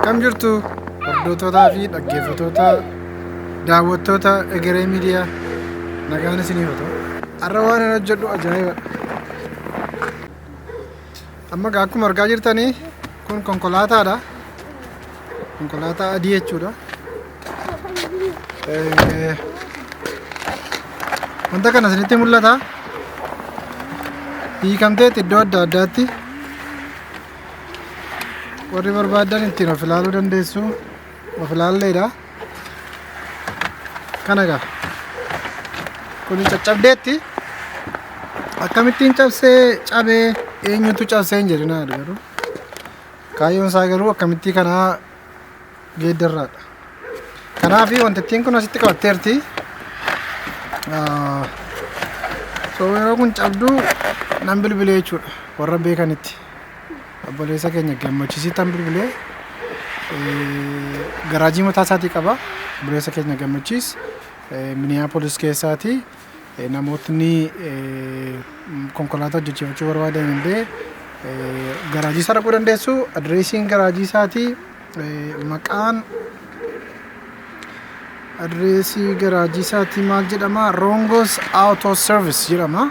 Kam jirtu hordoftootaa fi dhaggeeffattoota daawwattoota Egeree Miidiyaa, nagaan isiniif haa ta'u. Har'a waan ani hojjedhu ajaa'ibadha. Amma egaa akkuma argaa jirtanii kun konkolaataadha. Konkolaataa adii jechuudha. Wanta kana isinitti mul'ata. Hiikamteetti iddoo adda addaatti warri barbaadan ittiin of ilaaluu dandeessu. Of ilaalleedha. Kana egaa kun caccabdeetti akkamittiin cabsee cabee eenyutu cabsee hin jedhinaa garuu kaayyoon isaa garuu akkamittii kanaa geeddarraadha. Kanaaf wantittiin kun asitti qabatteerti. So yeroo kun cabdu nan bilbilee jechuudha warra beekanitti. Obboleessa keenya Gammachiisitti bilbilee, garaajii mataa isaatii qaba. Obboleessa keenya Gammachiis Minneapolis keessaati. Namootni konkolaataa hojjechiifachuu barbaadan illee garaajii isaa dhaquu dandeessu. Adireesiin garaajii isaatii, maqaan adireesii garaajii isaatii maal jedhama? Rongos Auto Service jedhama.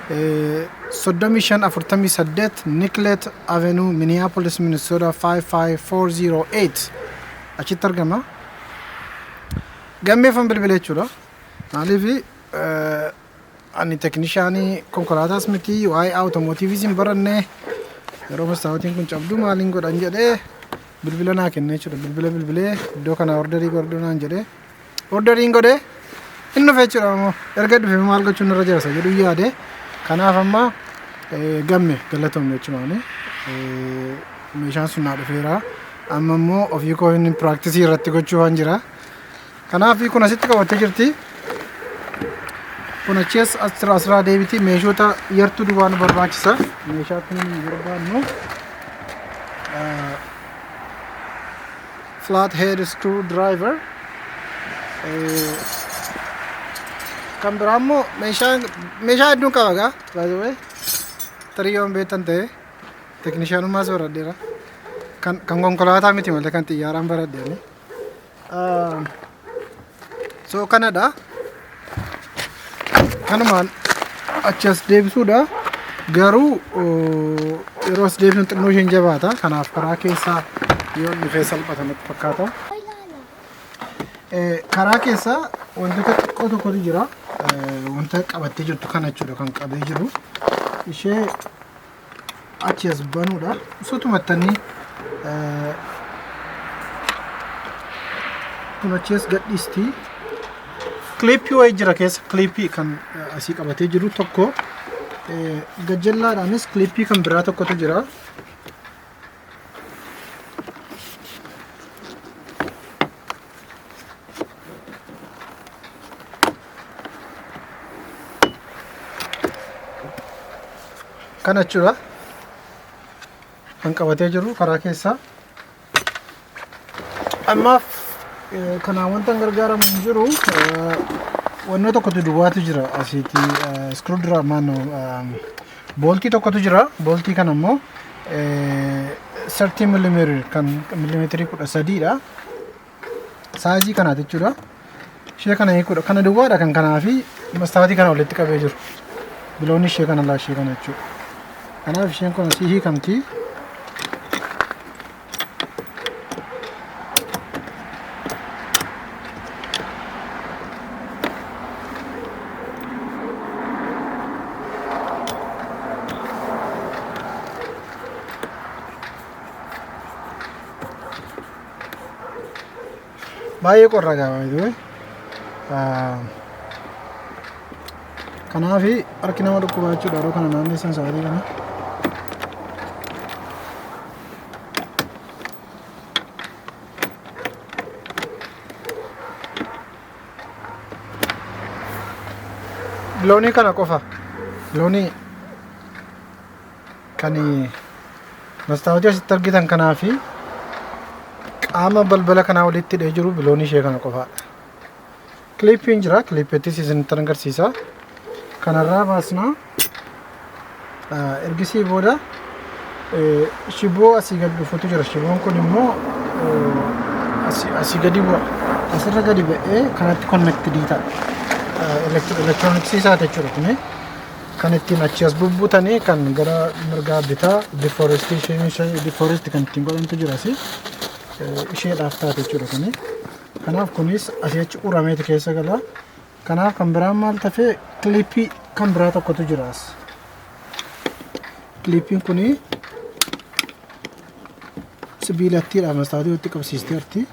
3548 Nicollet Avenue, Minneapolis, Minnesota 55408 achitti argama. Gammeeffan bilbile jechuudha. Maaliif, ani teknishaanii konkolaataas miti, waa'ee automotiveis hin baranne. Yeroo mastaawotiin kun cabdu maaliin godhan jedhee bilbila naa kenne jechuudha. Bilbila bilbilee iddoo kana orderii godhadhu naan jedhee, orderiin godhee hin dhufe jechuudha. Immoo erga dhufe maal gochuun irra jira isa jedhu yaade. Kanaaf amma gamme galatoomne jechuudhaan meeshaan sun naa dhufeera. Amma immoo ofii koo inni practice irratti gochuufan jira. Kanaaf kun asitti qabattee jirti. Kun achi as asirraa deebiti. Meeshoota yartuu duwwaa nu barbaachisa. Meeshaa kun nu barbaannu flat head screw driver. Kan biraa immoo meeshaa hedduun qaba gaa, by the way. Tarii yoon beektan ta'e teknishaanummaas baradheera. Kan konkolaataa miti malee kan xiyyaaraan baradheeni. So kanadha. Kanumaan achi as deebisuudha. Garuu yeroo as deebisnu xinnoo isheen jabaata. Kanaaf karaa keessaa yoo dhufee salphata natti fakkaata. Karaa keessaa wantoota xiqqoo tokkotu jira. Wanta qabattee jirtu kana jechuudha kan qabee jiru. Ishee achi as banuudha. Sutumattanii kun achi as gadhiisti. Clippii wayii jira keessa, clippii kan asii qabatee jiru tokko. Gajjallaadhaanis clippii kan biraa tokkotu jira. Kana jechuudha. Kan qabatee jiru karaa keessaa. Ammaaf kanaan wanta hin gargaaramu hin jiru. Wannoo tokkotu duwwaatu jira asiiti, screwdriver maannoo boltii tokkotu jira. Boltii kana immoo 30 millimeter kan millimeetirii 13dha. Sizeii kanaati jechuudha. Ishee kana hiikuudha. Kana duwwaadha kan kanaa fi mastaawatii kana walitti qabee jiru. Biloonni ishee kana laa, ishee kana jechuudha. Kanaaf isheen kun asii hiikamti. Baay'ee qorra gaa, by the way. Kanaaf harki nama dhukkubaa jechuudha yeroo kana naannessan sa'aatii kana. Biloonii kana qofa. Biloonii kan mastaawotii asitti argitan kanaa fi Qaama balbala kanaa walitti hidhee jiru biloonii ishee kana qofaadha. Clippiin jira, clippeettis isinitti agarsiisa. Kanarraa baasnaa. Ergisii booda shiboo asii gadi dhufutu jira. Shiboon kun immoo asii gadi bu'a. Asirra gadi ba'ee kanatti connected ta'a. Elektirooniksii isaati jechuudha kuni. Kan ittiin achi as bubbutanii kan gara mirgaa bitaa deforest kan ittiin godhantu jira asii. Isheedhaaf taate jechuudha kuni. Kanaaf kunis asii achi urameeti keessa gala. Kanaaf kan biraan maal tafee, clippii kan biraa tokkotu jira as. Clippiin kuni sibiilattiidha, mastaatii walitti qabsiisteerti.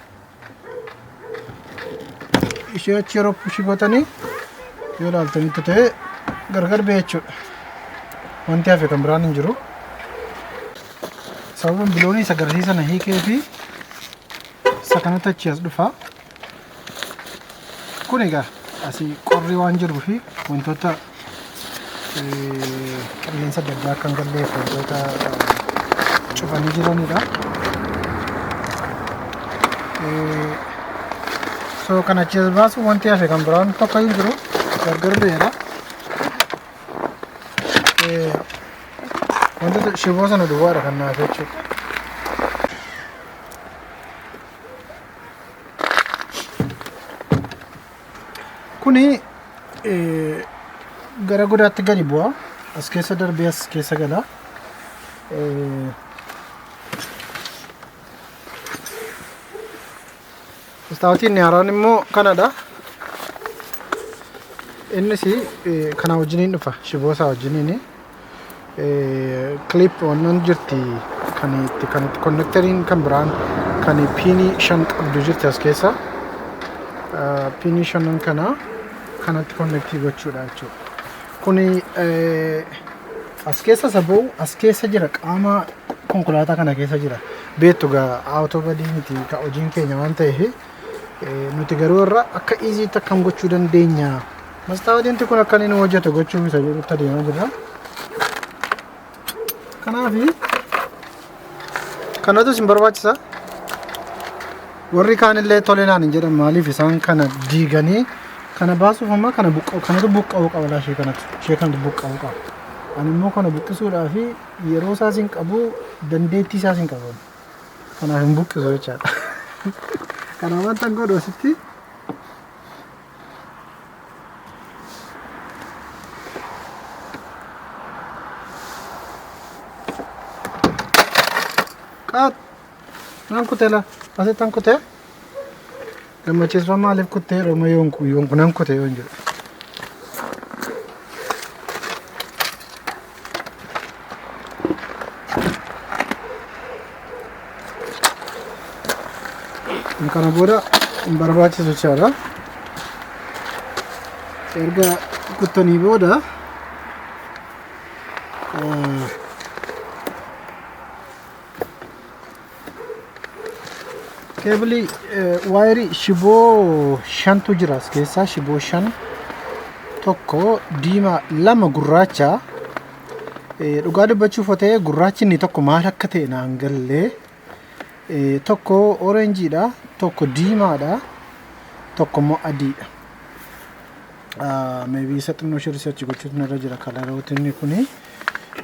Ishee achi yeroo push gootanii yoo ilaaltanitti ta'e gargar ba'e jechuudha. Wanti hafe kan biraan hin jiru. Sababa biloonii isa agarsiisa hiikee fi isa kanatti achi as dhufa. Kun egaa asii qorri waan jiruu fi wantoota qilleensa adda addaa akka hin galleef wantoota cufanii jiranidha. So kan achi as baasu wanti hafe kan biraan tokko hin jiru, gargar ba'eera. Wantoota shiboo sana duwwaadha kan naaf jechuudha. Kuni gara godaatti gadi bu'a. As keessa darbee as keessa gala. Mastaawotiin inni haaraan immoo kanadha. Innis kana wajjiniin dhufa. Shiboo isaa wajjiniin. Clip wannan jirti, kan itti connectoriin kan biraan kan pinii 5 qabdu jirti as keessa. Pinii shanan kana kanatti connectii gochuudha jechuudha. Kuni as keessa isa ba'u as keessa jira, qaama konkolaataa kana keessa jira. Beektu gaa, auto body miti ka hojiin keenya waan ta'eef, nuti garuu irra akka easyitti akkam gochuu dandeenya. Mastaawotiin kun akka inni nu hojjetu gochuuf isa jedhutti adeemaa jirra. Kanaafi kanatu isin barbaachisa. Warri kaan illee tole naan hin jedhan, maaliif isaan kana diiganii kana baasuuf amma kana buqqa'u, kanatu buqqa'uu qaba laa, ishee kanatu buqqa'uu qaba. Ani immoo kana buqqisuudhaaf yeroo isaas hin qabu, dandeettii isaas hin qabu. Kanaaf hin buqqisu jechaadha. Kanaaf wanta godhu asitti qaat nan kutee la, asitti nan kutee gammachiisuma maaliif kuttee yeroo yoon yoon nan kutee yoon jedhu. Kun kana booda hin barbaachisu jechaadha. Erga kuttanii booda cableii, wireii, shiboo shantu jira as keessaa, shiboo 5, tokko diimaa, lama gurraacha. Dhugaa dubbachuuf yoo ta'e gurraachi inni tokko maal akka ta'e naan gallee. Tokko orangeiidha, tokko diimaadha, tokko immoo adiidha. Maybe isa xinnoo ishee research gochuutu narra jira colorootni kuni.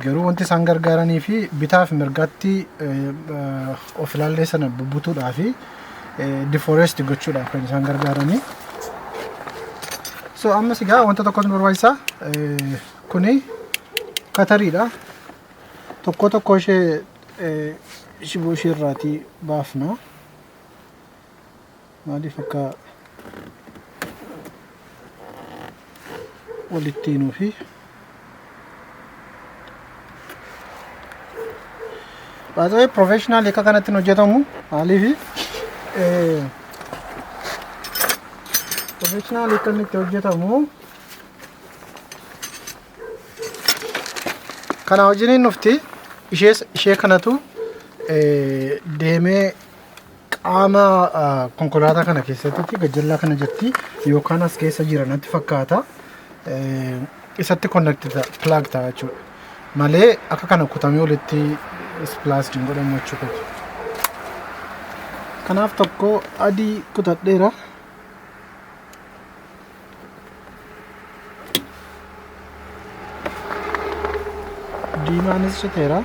Garuu wanti isaan gargaaranii fi bitaa fi mirgaatti of ilaallee sana bubbutuudhaa fi deforest gochuudhaaf kan isaan gargaaranii. So ammas egaa wanta tokkotu nu barbaachisa. Kuni cutteriidha. Tokko tokko ishee shiboo ishee irraatii baafna. Maaliif akka walitti hiinuu fi baay'ee professional akka kanatti hin hojjetamu. Maaliif professional akka inni itti hojjetamu kana wajjiniin dhufti. Ishee kanatu deemee qaama konkolaataa kana keessatti gajjallaa kana jirti yookaan as keessa jira natti fakkaata. Isatti connect plug ta'a jechuudha. Malee akka kana kutamee walitti splice hin godhamu jechuudha. Kanaaf tokko adii kutadheera. Diimaanis citeera.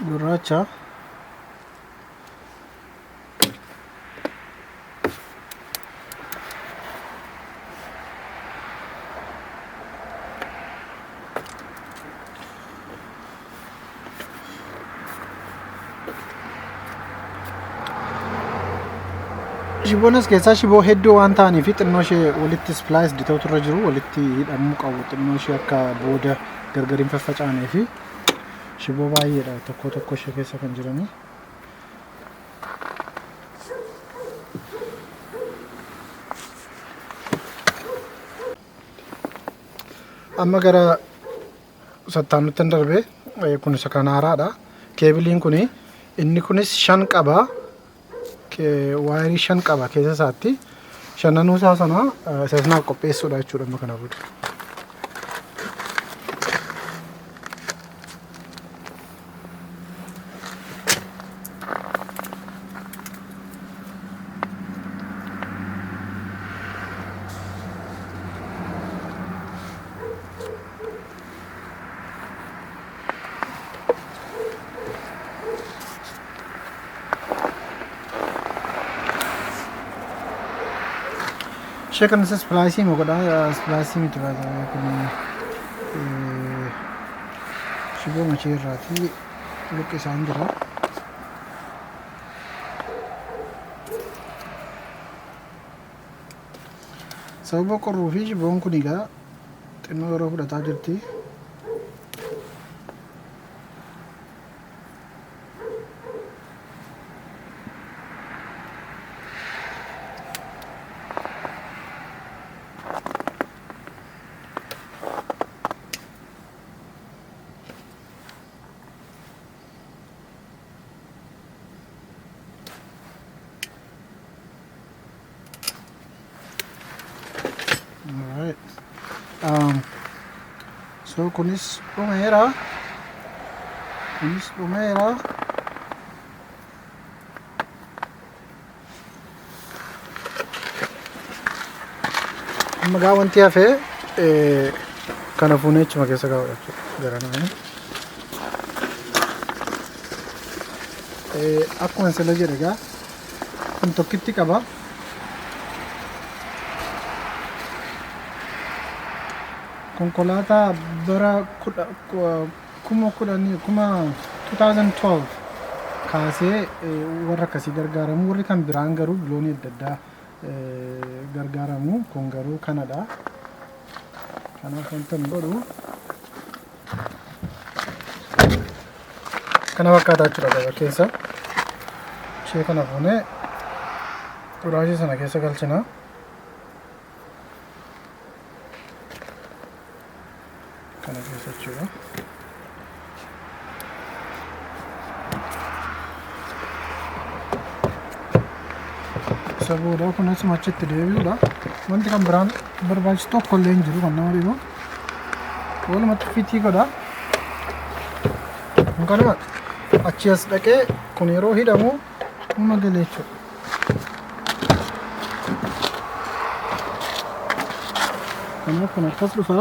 Gurraacha. Shiboon as keessaa shiboo hedduu waan ta'anii fi xinnoo ishee walitti spliced ta'utu irra jiru, walitti hidhamuu qabu, xinnoo ishee akka booda gargar hin faffacaanee fi shiboo baay'eedha tokko tokko ishee keessa kan jiranii. Amma gara sattaanutti hin darbe. Kun isa kan haaraadha. Keebiliin kun inni kunis 5 qaba. Waayirii 5 qaba keessa isaatti. Shananuu isaa sana isa sanaaf qopheessuudha jechuudha amma kana booda. Ishee kanas isplaayisii moo godhaa? Isplaayisii miti baay'ee kun, shiboo machee irraatii luqqisaan jira. Sababa qorruu fi shiboon kun egaa xinnoo yeroo fudhataa jirti. Alright. So kunis dhumeera. Kunis dhumeera. Amma gaa wanti hafee kana fuunee achuma keessa kaa'udha jechuudha. Gara naanii. Akkuma sila jedhe gaa kun tokkitti qaba. Konkolaataa bara 10,000 2012 kaasee warra akkasii gargaaramu. Warri kan biraan garuu biloonii adda addaa gargaaramu. Kun garuu kanadha. Kanaaf wanta hin godhu kana fakkaataa jechuudha gaba keessa. Ishee kana fuunee xuraashii sana keessa galchina. Kana keessa jechuudha. Isa booda kun asuma achitti deebi'uudha. Wanti kan biraan barbaachisu tokko illee hin jiru kan nama dhibu. Walumatti fitii godha. Kun kanuma achi as dhaqee kun yeroo hidhamu humna galee jechuudha. Kanaaf kun akkas dhufa.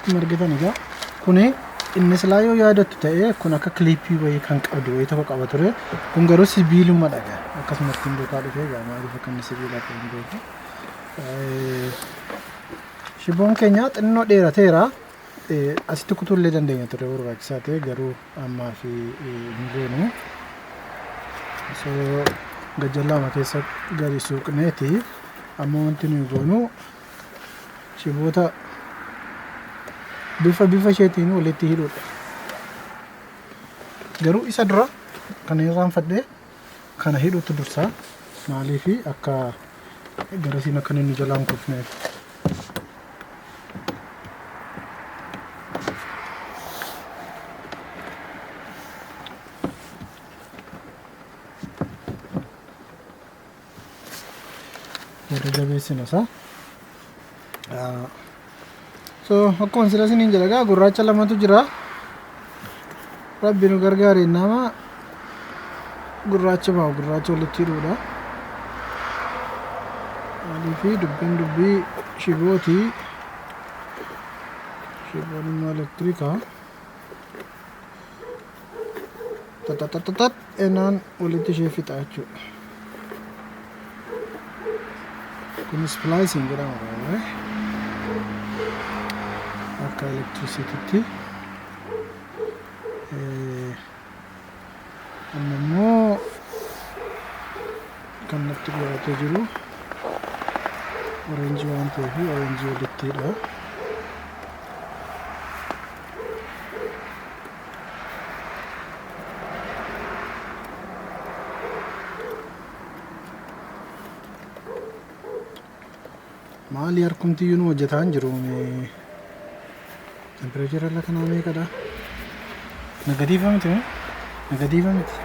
Akkuma argitan egaa kuni inni silaa yoo yaadattu ta'e kun akka kiliippii wayii kan qabdu wayii tokko qaba ture. Kun garuu sibiilumadha egaa. Akkasumatti hin duukaa dhufee egaa maaliif akka inni sibiila ta'e hin beeku. Shiboon keenya xinnoo dheerateera. Asitti kutuu illee dandeenya ture barbaachisaa ta'e, garuu ammaa fi hin goonu. So gajjallaama keessa gadi suuqneeti amma wanti nuyi goonu shiboota bifa bifa isheetiin walitti hidhuudha. Garuu isa dura kan irraanfadhe kana hidhuutu dursa, maaliifi akka garasiin akka inni jalaan kufneef. Booda jabeessina isaa. So akkuma sila isiniin jedha gaa, gurraacha lamatu jira. Rabbi nu gargaare, nama gurraacha bahu gurraacha walitti hidhuudha. Maaliifi dubbiin dubbii shibooti. Shiboon immoo elektirikaa. Tatatatatat enaan walitti ishee fixa jechuudha. Kun splicing jedhama baay'ee. Akka electricitytti. Amma immoo kan natti dhiyaatee jiru orange waan ta'eef orange walitti hidha. Maali, harkumtiyyuu nu hojjetaa hin jiru. Temperature irra kanaa meeqadha? Negative miti moo? Negative miti.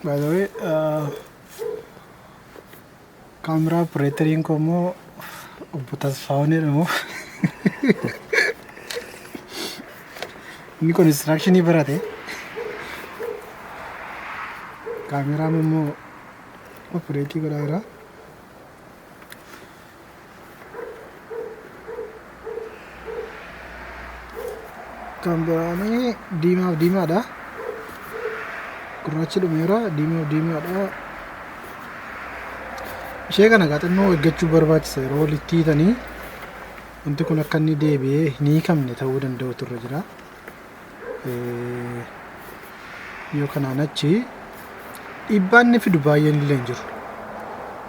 By the way, kaameraa operatoriin koo immoo obbo Tasfaa'oon jedhamu. Inni constructionii barate. Kaameraan immoo operate godhaa jira. Kan biraanii diimaaf diimaadha. Gurraachi dhumeera, diimaaf diimaadha. Ishee kana egaa xinnoo eeggachuu barbaachisa. Yeroo walitti hiitanii wanti kun akka inni deebi'ee hin hiikamne ta'uu danda'utu irra jira. Yoo kanaan achi dhiibbaan inni fidu baay'een illee hin jiru.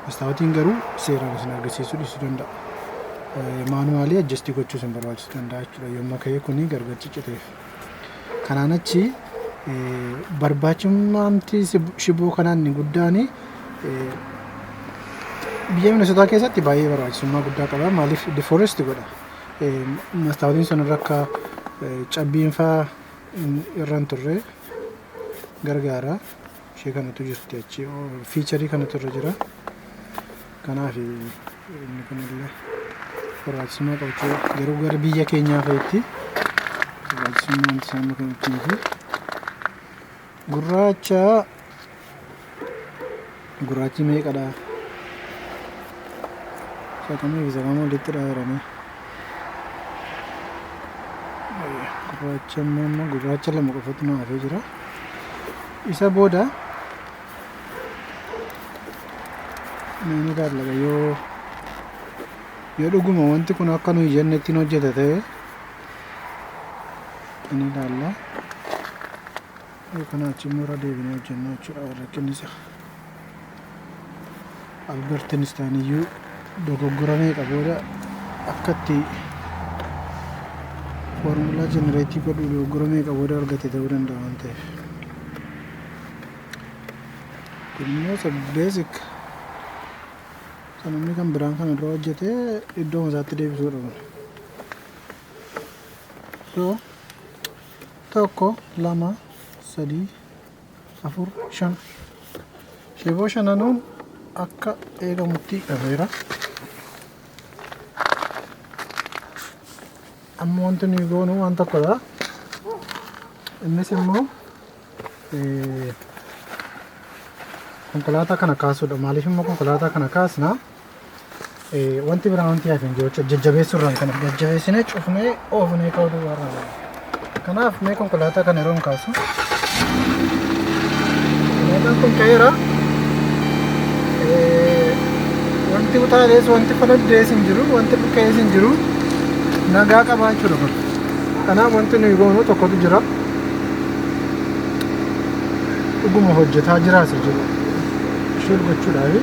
Mastaawotiin garuu seeraan isin argisiisuu dhiisuu danda'a. Manually adjust gochuu isin barbaachisuu danda'a jechuudha yommuu ka'ee kuni gargar cicciteef. Kanaan achi barbaachummaamti shiboo kanaan inni guddaan biyya Minnesotaa keessatti baay'ee barbaachisummaa guddaa qaba. Maaliif defrost godha. Mastaawotiin sun irra akka cabbiin fa'aa irra hin turre gargaara. Ishee kanatu jirti achi, feature kanatu irra jira. Kanaaf inni kunillee barbaachisummaa qaba jechuudha. Garuu gara biyya keenyaa fa'itti barbaachisummaa wanti isaan kanatti miti. Gurraacha, gurraachi meeqadha? Sakamii fi sakamii walitti dhaabanii. Gurraacha immoo gurraacha lama qofatu nu hafee jira. Isa booda ni ilaalla. Yoo dhuguma wanti kun akka nuyi jennetti hojjeta ta'e ni ilaalla. Yoo kana achi immoo irra deebinee hojjenna jechuudha rakkinni isaa. Albert Einstein iyyuu dogoggora meeqa booda akka itti foormulaa generate godhu dogoggora meeqa booda argate ta'uu danda'a waan ta'eef. Kun immoo isa basic isa namni kan biraan kana dura hojjete iddoo isaatti deebisuudha kun. So tokko, lama, sadii, afur, shan. Shiboo shananuun akka eegamutti hidhameera. Amma wanti nuyi goonu waan tokkodha. Innis immoo konkolaataa kana kaasuudha. Maaliif immoo konkolaataa kana kaasna? Wanti biraa wanti hafe hin jiru jechuudha. Jajjabeessuu irraan kana jajjabeessinee cufnee oofnee ka'uu duwwaa irraan. Kanaaf mee konkolaataa kana yeroo hin kaasu. Konkolaataan kun ka'eera. Wanti utaalees, wanti fanaddees hin jiru, wanti buqqa'ees hin jiru. Nagaa qabaa jechuudha kun. Kanaaf wanti nuyi goonu tokkotu jira. Dhuguma hojjetaa jiraas jiru. Sure gochuudhaafi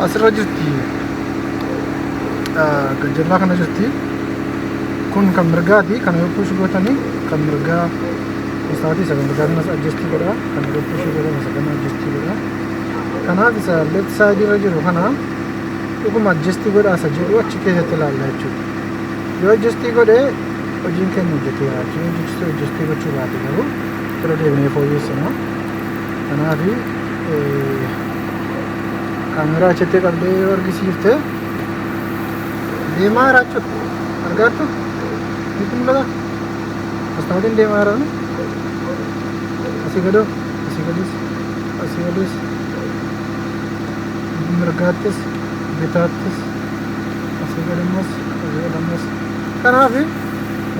asirra jirti. Gajjallaa kana jirti. Kun kan mirgaati. Kana yoo push gootanii kan mirgaa isaati, isa kan mirgaa kanas adjust godha. Kana yoo push gootan isa kana adjust godha. Kanaaf isa left side irra jiru kana dhuguma adjust godha isa jedhu achi keessatti ilaalla jechuudha. Yoo adjust godhe hojiin keenya hojjeteera jechuudha. Adjust gochuu baate garuu irra deebinee fooyyessina. Kanaaf Kaameraa achitti qabdee yoo argisiifte deemaa jira jechuudha. Argaattu? Sitti mul'ata? Mastaawotiin deemaa jira. Asii gadoo, asii gadis, asii olis, mirgaattis, bitaattis, asii gadammas, asii gadammas. Kanaaf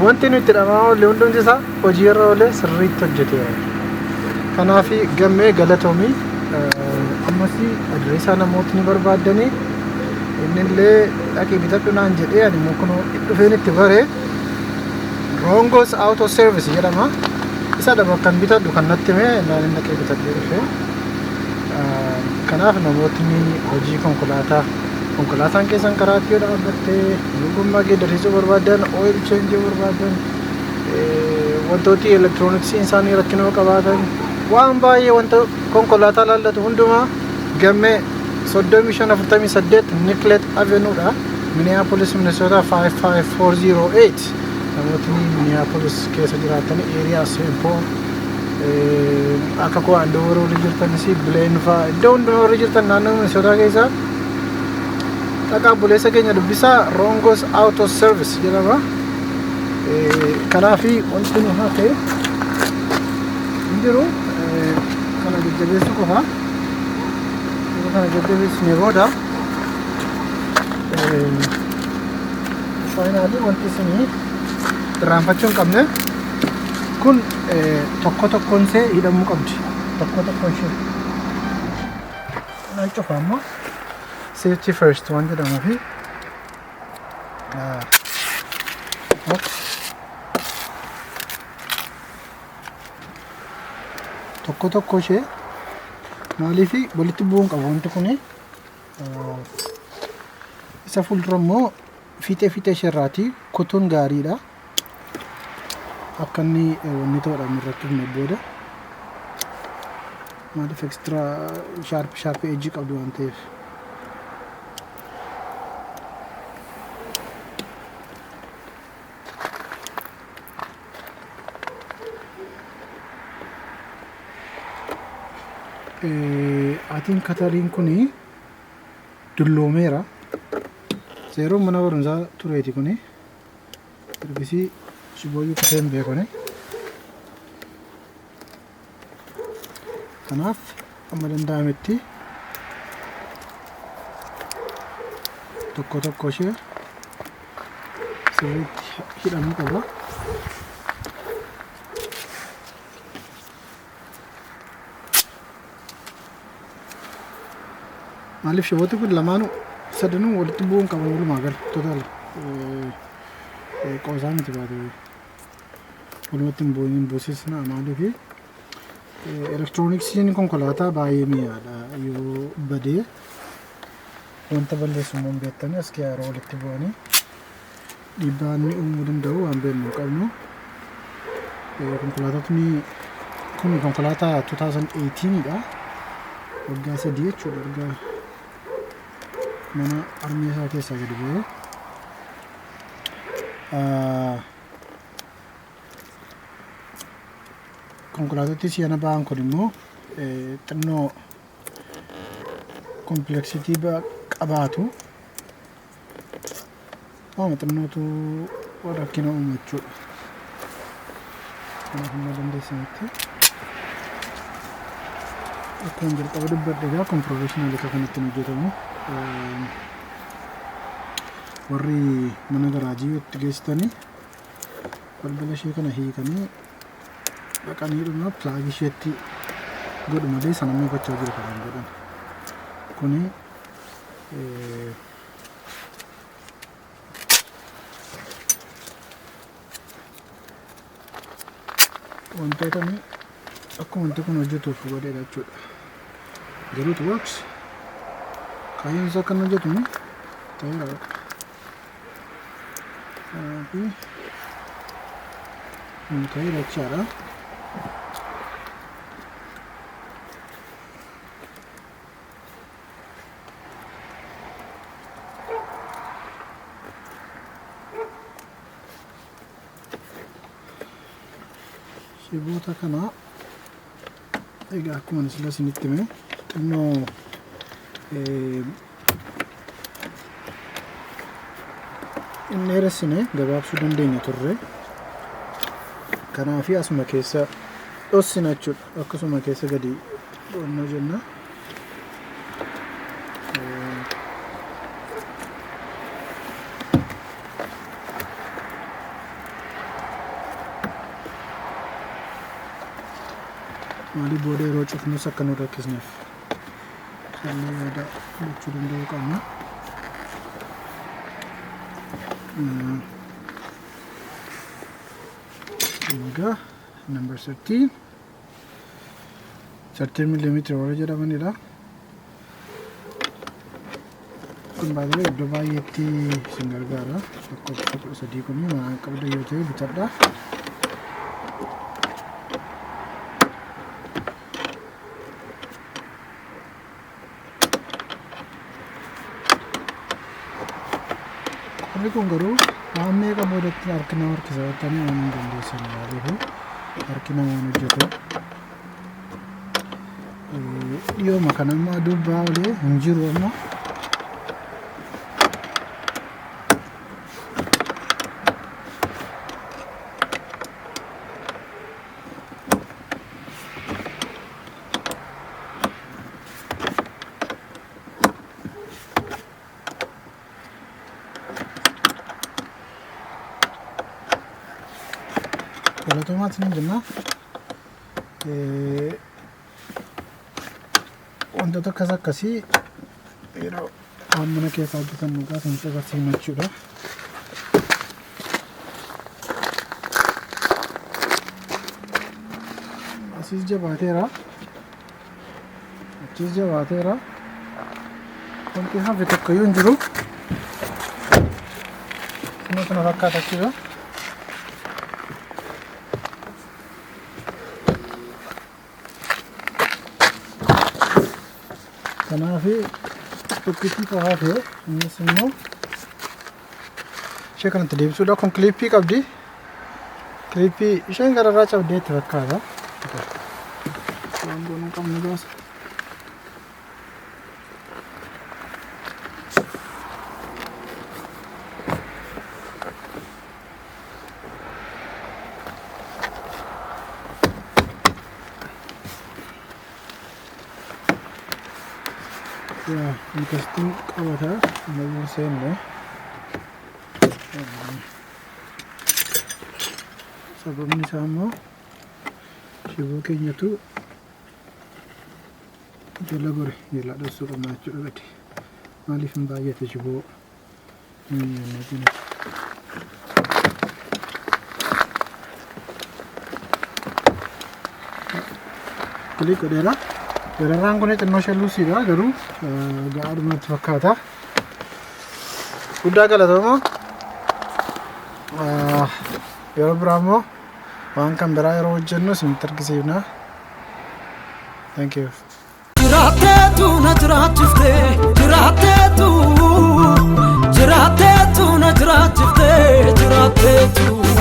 wanti nuti itti dhamaa oolle hundumti isaa hojii irra oolee sirriitti hojjeteera. Kanaaf Gammee, galatoomii. Ammas adireesaa namootni barbaaddanii, inni illee dhaqii bitadhu naan jedhee, ani immoo kunoo dhufeen itti bare. Rongos Auto Service jedhama. Isadha bakka kan bitadhu kan natti hime, naan inni dhaqee bitadhee dhufe. Kanaaf namootni hojii konkolaataa, konkolaataan keessan karaatti yoo dhaabbattee, yoo gommaa geeddarsiisuu barbaadan, oil change barbaadan, wantooti elektirooniksiin isaanii rakkina qabaatan, waan baay'ee wanta konkolaataa laallatu hundumaa, Gammee 3548 Nicollet Avenuedha. Minneapolis, Minnesota 55408. Namootni Minneapolis keessa jiraatan, area St. Paul, akka koo Andover warri jirtanis, Blaine fa'aa, iddoo hundumaa warri jirtan, naannoo Minnesota keessa dhaqaa obboleessa keenya dubbisaa. Rongos Auto Service jedhama. Kanaafi wanti nu hafe hin jiru, kana jajjabeessuu qofa. Yeroo kana jajjabeessine booda finally wanti isinii irraanfachuu hin qabne kun tokko tokkoon ishee hidhamuu qabdi. Tokko tokkoon ishee. Nan cufa ammoo, safety first waan jedhamuu fi ok. Tokko tokko ishee, maaliif walitti bu'uun qabu wanti kuni. Isa fuuldura immoo fiixee fiixee isheerraati kutuun gaariidha. Akka inni wanni ta'uudhaan hin rakkifne booda. Maaliif extra sharp sharp edge qabdu waan ta'eef. Atiin cutteriin kuni dulloomeera. Zeeroon mana barumsaa tureeti kuni. Ergisii shibooyyuu kutee hin beekuni. Kanaaf amma danda'ametti tokko tokko ishee sirriitti hidhamuu qaba. Maaliif shibooti kun lamaanuu sadanuu walitti bu'uun qaban walumaa gala total qoosaa miti baate, walumatti hin bu'in hin buusisna. Maaliif elektirooniksiin konkolaataa baay'ee mi'aadha, yoo badee wanta balleessu immoo hin beektanii, as yeroo walitti bu'anii dhiibbaa inni uumuu danda'u waan beeknu hin qabnu. Konkolaatotni kun konkolaataa 2018 dha. Waggaa 3 jechuudha erga mana armee isaa keessaa gadi ba'ee. Konkolaatotni si'ana ba'an kun immoo xinnoo complexity qabaatu. Waama xinnootu rakkina uumu jechuudha. Kanaaf immoo dandeessanitti akkuma jalqaba dubbadhe egaa kun professional akka kanatti hojjetamu. Warri mana garaajii itti geessitanii balbala ishee kana hiikanii dhaqanii dhuma plug isheetti godhu malee sana amma gochaa jiru kan hin godhan. Kuni wantoota inni akkuma wanti kun hojjetuuf godheedha jechuudha. Garuu it works. Kaayyoon isaa akkan hojjetu ta'eera bakka. Kanaafi kun ta'eera jechaadha. Shiboota kana egaa akkuma sila isinitti hime Xinnoo hin dheeressine, gabaabsuu dandeenya turre. Kanaafi asuma keessa dhossina jechuudha. Akkasuma keessa gadi dhoonnoo jenna. Maalii booda yeroo cufnus akka nu rakkisneef callee yaada gochuu danda'uu qabna. Egaa number 13, 13 millimeter warra jedhamanidha. Kun baay'ee iddoo baay'eetti isin gargaara. Lakkoofsa 13 kun mana qabda yoo ta'e bitadha. Qorri kun garuu waan meeqa boodatti harki nama harkisa jettanii waan hin dandeessan, maaliif harki namaan hojjetu. Dhiyooma kana amma aduu ba'aa olee hin jiru amma. Galatoomaa isiniin jenna. Wantoota akkas akkasii yeroo waan mana keessaa hojjetan dhugaa isinitti agarsiifna jechuudha. Asiis jabaateera. Achiis jabaateera. Wanti hafe tokko iyyuu hin jiru. Kunoo kana fakkaata jechuudha. Kanaaf tokkichi qofa hafe, innis immoo ishee kanatti deebisuudha. Kun kiliippii qabdi. Kiliippii isheen gararraa cabdee itti fakkaata. Waan goonuu qabnu gaasa. Yaa akkasittiin qabata ammayyoon seenne. Sababni isaa immoo shiboo keenyatu jala gore, jala dhoksuu qabna jechuudha gadi. Maaliif hin baay'ate shiboo nuyi nyaannee jiru. Click godheera. Gararraan kun xinnoo ishee luusiidha, garuu ga'aadhuma natti fakkaata. Guddaa galatooma. Yeroo biraa immoo waan kan biraa yeroo hojjennu isinitti argisiifna. Thank you. Jiraatteetu na jiraachifte, jiraatteetu, jiraatteetu na jiraachifte, jiraatteetu.